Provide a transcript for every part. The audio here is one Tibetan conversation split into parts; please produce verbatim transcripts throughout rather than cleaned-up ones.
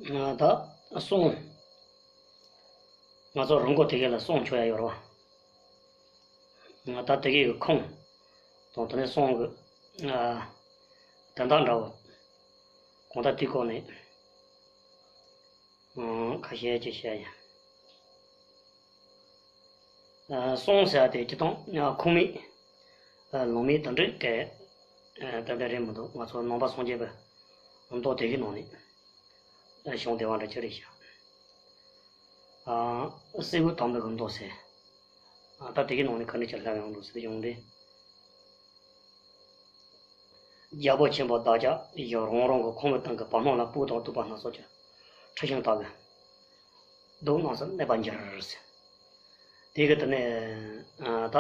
ད་གསུང་། ང་ཚོ་རང་མགོ་དེ་ག་ལ་གསུང་ཆོག་ཡ་ཡོད་རེད་བ། ད་དེ་གའི་ཁུངས་དང་དེ་ནས་གསུང་གི་དོན་དག་འདྲ་བོ་གང་ལྟར་དེའི་སྐོར་ནས་ཁ་ཤས་ཅིག་བཤད་ཡིན། གསུང་ཟེར་བ་དེ་སྤྱིར་བཏང་ཁུངས་མེད་ལུང་མེད་དེ་འདྲའི་སྐད་ཏན་ཏན་རེད་མི་འདུག་ང་ཚོ་ནང་པ་སངས་རྒྱས་པའི་མདོ་དེ་གའི་ནང་ནས་བྱུང་བསྡད་པ་འདྲ་ཅིག་རེད་ཤག་སྲིད་པའི་དང་པོའི་གི་མདོ་ཟེར། ད་དེ་གའི་ནང་ནས་ག་འདྲ་ཅིག་ལྷག་ཡོང་འདུག་ཟེར་ཡོང་དུས། རྒྱལ་པོ་ཆེན་པོ་བདག་ཅག་ཡང་རང་རང་གི་ཁང་པའི་སྟེང་གི་བར་སྣང་ལ་སྤོས་དང་བདུག་པ་སྣ་ཚོགས་ཀྱི་ཁྲི་ཤིང་དག་གིས་བདུག་གནང་སར་གནས་པར་འགྱུར་ཟེར། དེ་གི་དེ་ནས་ད་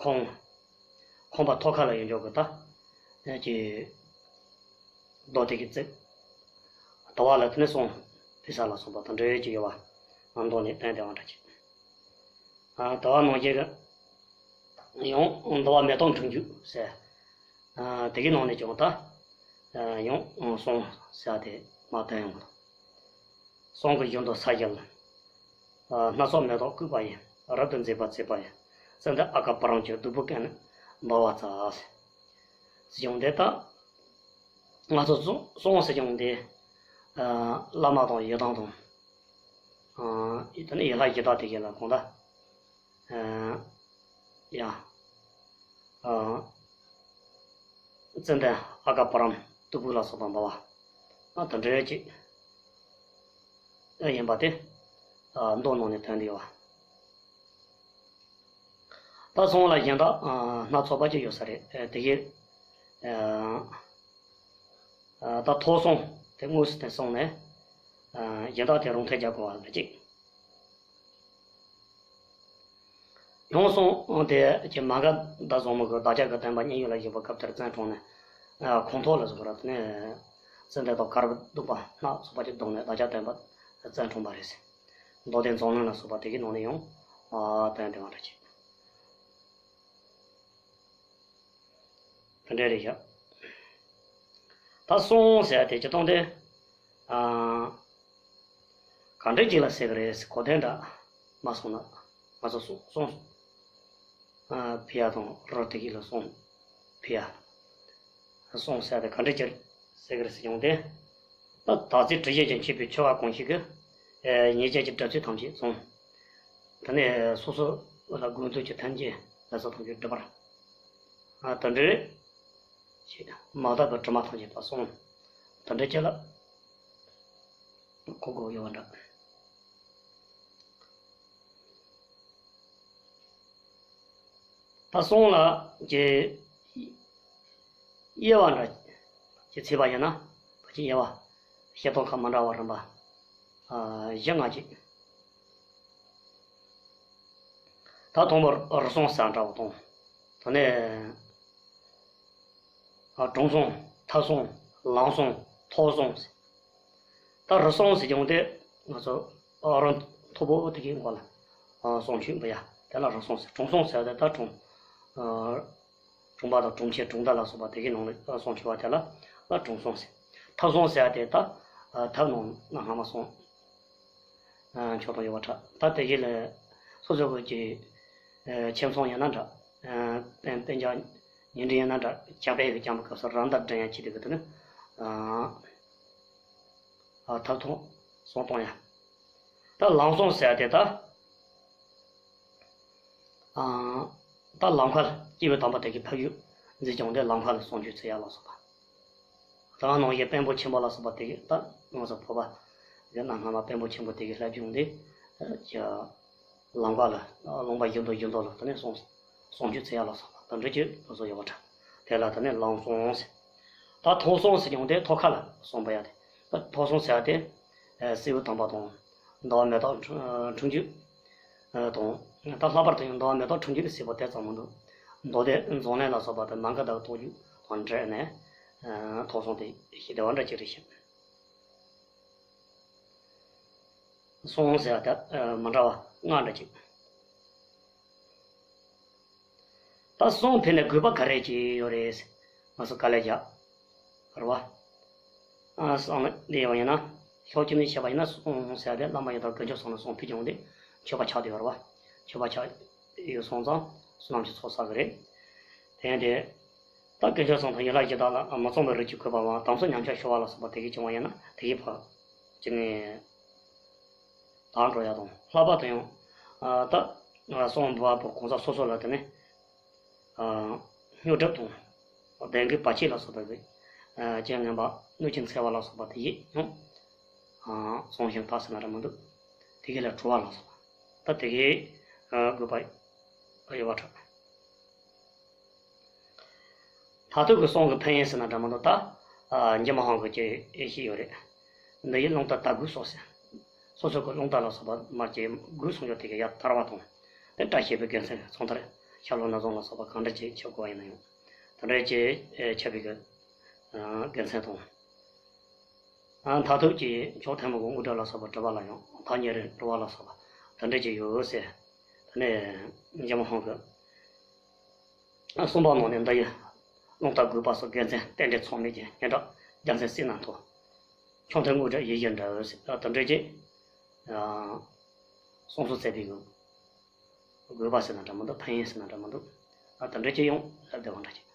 ཁང་ཁང་པ་ཐོག་ཁ་ལ་ཡོད་འཇོག་གི་ད་ཀྱི་རྡོ་དེ་གི་རྩིབས། དུ་བ་ལ་དེ་ནས་གསུང་ཕུལ་ས་ལ་སོགས་པ་དང་འབྲེལ་ཡོད་ཀྱི་ཡོད་པ་ནང་དོན་ནས་བསྟན་བསྡད་པ་འདྲ་ཅིག་དུ་བ་ནང་བཞིན་གྱི་ཡང་དུ་བ་མེ་ཏོག་འཁྲུངས་རྒྱུ་ཟེར། དེ་གའི་ནང་ནས་ཀྱང་ད་ཡང་གསུང་ཟེར་བ་དེ་མར་བསྟན་ཡོང་གི་འདུག་གསུང་གི་བཞིན་དུ་ས་གཞི་ལ། སྣ་ཚོགས་མེ་ཏོག་བཀོད་པ་ཡིས། རབ་ཏུ་མཛེས་པར་མཛད་པ་ཡི། ཙན་དན་ཨ་ཀ་པུ་རམ་གྱི་བདུག་སྤོས་ཀུན་ནས་འབར་བར་མཛད། ཟེར་ཡོང་དེ་ད། ང་ཚོ་གསུང་གསུང་ཟེར་ཡོང་དེ། བླ་མ་དང་ཡི་དམ་དང་། ཨ་ཡི་དེ་ནི་ཡི་ལྷ་ཡི་དྭགས་དེ་གའི་ལ་གང་ལྟར། ཨ་ཡ། ཨ་ཙན་དན་ཨ་ཀ་པུ་རམ་བདུག་སྤོས་ལ་སོགས་པ་འབར་བ། ཨ་དེ་འདྲའི་ཅིག་ཨ་ཡིན་པ་དེ། ཨ་མདོ་ནང་ནས་བསྟན་ཏེ་ཡོད་པ། ད་གསུང་ལ་གཞན་དག་སྣ་ཚོགས་པ་ཅིག་ཡོད་ས་རེད། དེ་གའི་ད་ཐོག་གསུང་དེ་དངོས་སུ་དེ་གསུངས་ནས། གཞན་དག་དེ་རུང་ཐད་རྒྱག་དགོས་པ་ལ་གཅིག་ཡང་གསུང་དེ་ཀྱི་མ་ག་དྷ་བཟང་མོ་གི་བདག་ཅག་གི་བསྟན་པ་མཉན་ཡོད་ལ་བཞུགས་པ་སྐབས་དེར་བཙན་དྲངས་ནས། ཁོང་ཐོག་ལ་བཟོ་བར་དེ་ནས་ཙན་དན་དང་དཀར་པོ་བདུག་པ་སྣ་ཚོགས་པ་ཅིག་བདོག་ནས་བདག་ཅག་བསྟན་པ་བཙན་དྲངས་པ་རེད་ཟེར། མདོ་སྡེ་མཛངས་བླུན་ལ་སོགས་པ་དེ་གའི་ནང་ནས་ཡང་བསྟན་བསྡད་པ་འདྲ་ཅིག་དེ་འདྲ་རེད་ཤག་ད་གསུང་ཟེར་ཡ་དེ་སྤྱིར་བཏང་དེ། ཨ། ག་འདྲ་ཅིག་ལ་ཟེར་གི་རེད་ཟེར་གོ་དོན་འདྲ་མ་སོང་ན་ང་ཚོ་གསུང་གསུང་ཨ་ཕི་ཡ་དང་རོ་དེ་གི་ལ་གསུང་ཕི་ཡ། གསུང་ཟེར་ཡ་དེ་ག་འདྲ་ཅིག་ཟེར་གི་རེད་ཟེར་ཡོང་དེ། ད་དག་ཚིག་དྲི་བཞོན་ཅན་མཆོད་པའི་མཆོད་པ་གང་ཞིག་གིས། ཨེ་ཉེས་བྱས་ཀྱི་གྲིབ་བསིལ་ཐམས་ཅད་བྱང་། དེ་ནས་སོ་སོ་ལ་དགོས་འདོད་ཀྱི་ཐམས་ཅད་ལ་སོགས་ཐམས་ཅད་འགྲུབ་པར། ཨ་དེ་འདྲའི་ཞེས་མ་དག་པའི་དྲི་མ་ཐམས་ཅད་དག་གསུངས། དེ་འདྲའི་ཅིག་ལ་གོ་དགོས་ཡོད་པ་འདྲ། ད་གསུང་ལ་ཀྱི་དབྱེ་བ་འདྲ་ཅིག་ཕྱེ་བ་ཡིན་ན། ཕལ་ཆེར་དབྱེ་བ་བཤད་སྟངས་ཁག་མི་འདྲ་བ་རིམ་པ་ཨ་བཞི་ལྔ་ཅིག་ད་དང་པོ་རུ་གསུང་ཟེར་འདྲ་བོ་དང་། དེ་ནས་ཨ་དྲུང་གསུང་ཐབ་གསུང་ལམ་གསུང་ཐོག་གསུང་ཟེར། ད་རུ་གསུང་ཟེར་ཀྱང་དེ་ང་ཚོ་ཨ་རང་མཐོ་པོ་དེ་གའི་མགོ་ལ་ཨ་གསུང་ཆོས་འབུལ་ཡ་དེ་ལ་རུ་གསུང་ཟེར། དྲུང་གསུང་ཟེར་དེ་ད་དྲུང་ཨ་དྲུང་པ་དང་དྲུང་ཆེ་དྲུང་བདག་ལ་སོགས་པ་དེ་གའི་ནང་ལ་ཨ་གསུང་ཆོས་པ་དེ་ལ་ཨ་དྲུང་གསུང་ཟེར། ཐབ་གསུང་ཟེར་ཡ་དེ་ད་ཨ་ཐབ་ནང་ན་སྔ་མ་གསུང་ཨ་ཆོག་དང་ཡོད་པ་འདྲ། ད་དེ་གའི་ལ་སོ་སོ་གི་ཨ་ཁྱིམ་ཚང་ཡིན་ན་འདྲ། ཨ་སྤུན་སྤུན་ཀྱག་ཉེ་འབྲེལ་ཡིན་ན་འདྲ། ཇག་པའི་གི་རྐྱང་པ་སྐབས་སུ་རམ་དང་འགྲན་ཡ་བྱེད་དེ་གི་དེ་ནི་ཨ་ཨ་ཐབ་ཐོག་གསུང་གཏོང་ཡ། ད་ལམ་གསུང་ཟེར་ཡ་དེ་ད་ཨ་ད་ལམ་ཁ་ལ་སྐྱེས་བུ་དམ་པ་དེ་གི་ཕ་ཡུལ་འཛིན་སྐྱོང་དེ་ལམ་ཁ་ལ་གསུང་ཆོས་བྱེད་ཡ་ལ་སོགས་པ། ད་ནང་བཞིན་དཔོན་པོ་ཆེན་པོ་ལ་སོགས་པ་དེ་གི་ད་ང་ཚོ་བོད་པ་གི་གནའ་སྔ་མ་དཔོན་པོ་ཆེན་པོ་དེ་གི་སློབ་སྦྱོང་དེ་ཀྱི་ལམ་ཁ་ལ་ལུང་པ་བཞི་མདོ་བཞི་མདོ་ལ་དེ་ནས་གསུང་གསུང་ཆོས་བྱེད་ཡ་ལ་སོགས་པ་དང་འབྲེལ་གྱི་སོ་སོ་ཡོད་པ་འདྲ། དེ་ལ་དེ་ནས་ལམ་གསུང་ཟེར། ད་ཐོག་གསུང་ཟེར་ཀྱང་དེ་ཐོག་ཁ་ལ་གསུང་པ་ཡ་དེ། ད་ཐོག་གསུང་ཟེར་ཡ་དེ་ཨ་སྲིད་པའི་དམ་པ་དང་འདུལ་བ་མེ་ཏོག་འཁྲུངས་འཁྲུངས་རྒྱུ་ཨ་དང་། ད་ལྷག་པར་དུ་ཡང་འདུལ་བ་མེ་ཏོག་འཁྲུངས་རྒྱུ་ལ་སྲིད་པ་དེ་ཙམ་མི་འདུག་མདོ་སྡེ་མཛངས་བླུན་ལ་སོགས་པ་དེ་མ་ག་དྷ་གི་རྟོགས་བརྗོད་དང་འབྲེལ་ནས་ཨ་ཐོག་གསུང་དེ་ཞིག་བདེ་བ་འདྲ་ཅིག་རེད་ཤག་གསུང་ཟེར་བ་དེ་མི་འདྲ་བ་ལྔ་འདྲ་ཅིག་ད་གསུང་ཕུལ་ནས་དགོས་པ་ག་རེ་ཅིག་ཡོད་རེད། ང་ཚོ་དཀའ་ལས་རྒྱག་རེད་བ། ཨ་གསུང་ལ་འདི་ཡོང་ཡིན་ན། ཤོག་ཅིག་ནས་བཤད་པ་ཡིན་ན་གསུང་ཟེར་ཏེ་བླ་མ་ཡི་དམ་དཀོན་མཆོག་གསུམ་ལ་གསུང་ཕུལ་ཀྱང་འདི་མཆོད་པ་ཆགས་བསྡད་ཡོད་རེད་བ། མཆོད་པ་ཆགས་ཡོད་སོང་ཙང་བསོད་ནམས་ཀྱི་ཚོགས་བསགས་ཀྱི་རེད། དེ་ཡང་དེ། ད་དཀོན་མཆོག་གསུམ་དང་ཡན་ལག་བཞི་དག་ལ་མ་ཚང་བའི་རིགས་ཀྱི་གུས་པ་བ་དམ་ཚིག་ཉམས་ཆག་ཤོར་བ་ལ་སོགས་པ་དེ་གིས་བྱུང་བ་ཡིན་ན་དེ་གིས་ཕར་ཅི་ནས་དག་འགྲོ་ཡ་དང་ལྷག་པར་དུ་ཡང་ད་གསུང་འབུལ་བ་པོ་གང་ཟག་སོ་སོ་ལ་དེ་ནས་སྨྱོ་སྒྲིབ་དང་བདེན་གྱི་བར་ཆད་ལ་སོགས་པ་རེད། རྐྱེན་ངན་པ་གནོད་ཅིང་འཚེ་བ་ལ་སོགས་པ་དེ་ཡིས་ཡང་གསུང་ཞིང་དག་ཟེར་ན་ར་མི་འདུག་དེ་གིས་ལ་བྲོ་བ་ལ་སོགས་པ་ད་དེ་གིས་དགོས་པ་ཡོད་པ་འཕྲོད། མཐར་ཐུག་གི་གསུང་གི་ཕན་ཡོན་ཟེར་ན་འདྲ་མི་འདུག་ད་འཇིགས་མེད་དབང་གིས་ཅིག་ཨེ་ཤེས་ཡོད་རེད། འདི་ཡི་རླུང་རྟ་དར་དགུ་སོགས་ཟེར། སོ་སོ་གི་རླུང་རྟ་ལ་སོགས་པ་མར་ཅིག་དགུ་གསུང་རྒྱུ་དེ་གི་ཡར་དར་བ་དང་། དེ་བཀྲ་ཤིས་པའི་དགེ་མཚན་ཚོགས་མཐར་ཤ་ལོ་ན་བཟང་ལ་སོགས་པ་གང་འདྲ་ཅིག་ཆོག་དགོས་པ་ཡིན་ན་ཡང་། དེ་འདྲ་ཅིག་ཆོག་པའི་གི་དགེ་མཚན་དང་། མཐར་ཐུག་གི་མཆོག་ཐུན་མོང་གི་དངོས་གྲུབ་ལ་སོགས་པ་སྒྲུབ་པ་ལ་ཡང་བདག་ཉིད་རེ་སྒྲུབ་པ་ལ་སོགས་པ་དེ་འདྲ་ཅིག་ཡོད་ཟེར། དེ་ནས་འཇིགས་མེད་དབང་གིས་གསུངས་པ་ནང་ནས་འདི་ཡི་རླུང་རྟ་དགུ་པ་སོགས་དགེ་མཚན་རྟེན་འབྲེལ་ཚོགས་མེད་ཀྱི་སྙན་གྲགས་རྒྱལ་མཚན་སྲིད་ན་མཐོ། མཆོག་ཐུན་དངོས་གྲུབ་ཡིད་བཞིན་འདྲ་ཟེར་དེ་འདྲ་ཅིག་གསུང་སོགས་བྱས་པའི་དགོས་པ་ཟེར་ན་འདྲ་མི་འདུག་ཕན་ཡོན་ཟེར་ན་འདྲ་མི་འདུག་ཨ་དེ་འདྲ་ཅིག་ཡང་ལབ་བསྡད་པ་འདྲ་ཅིག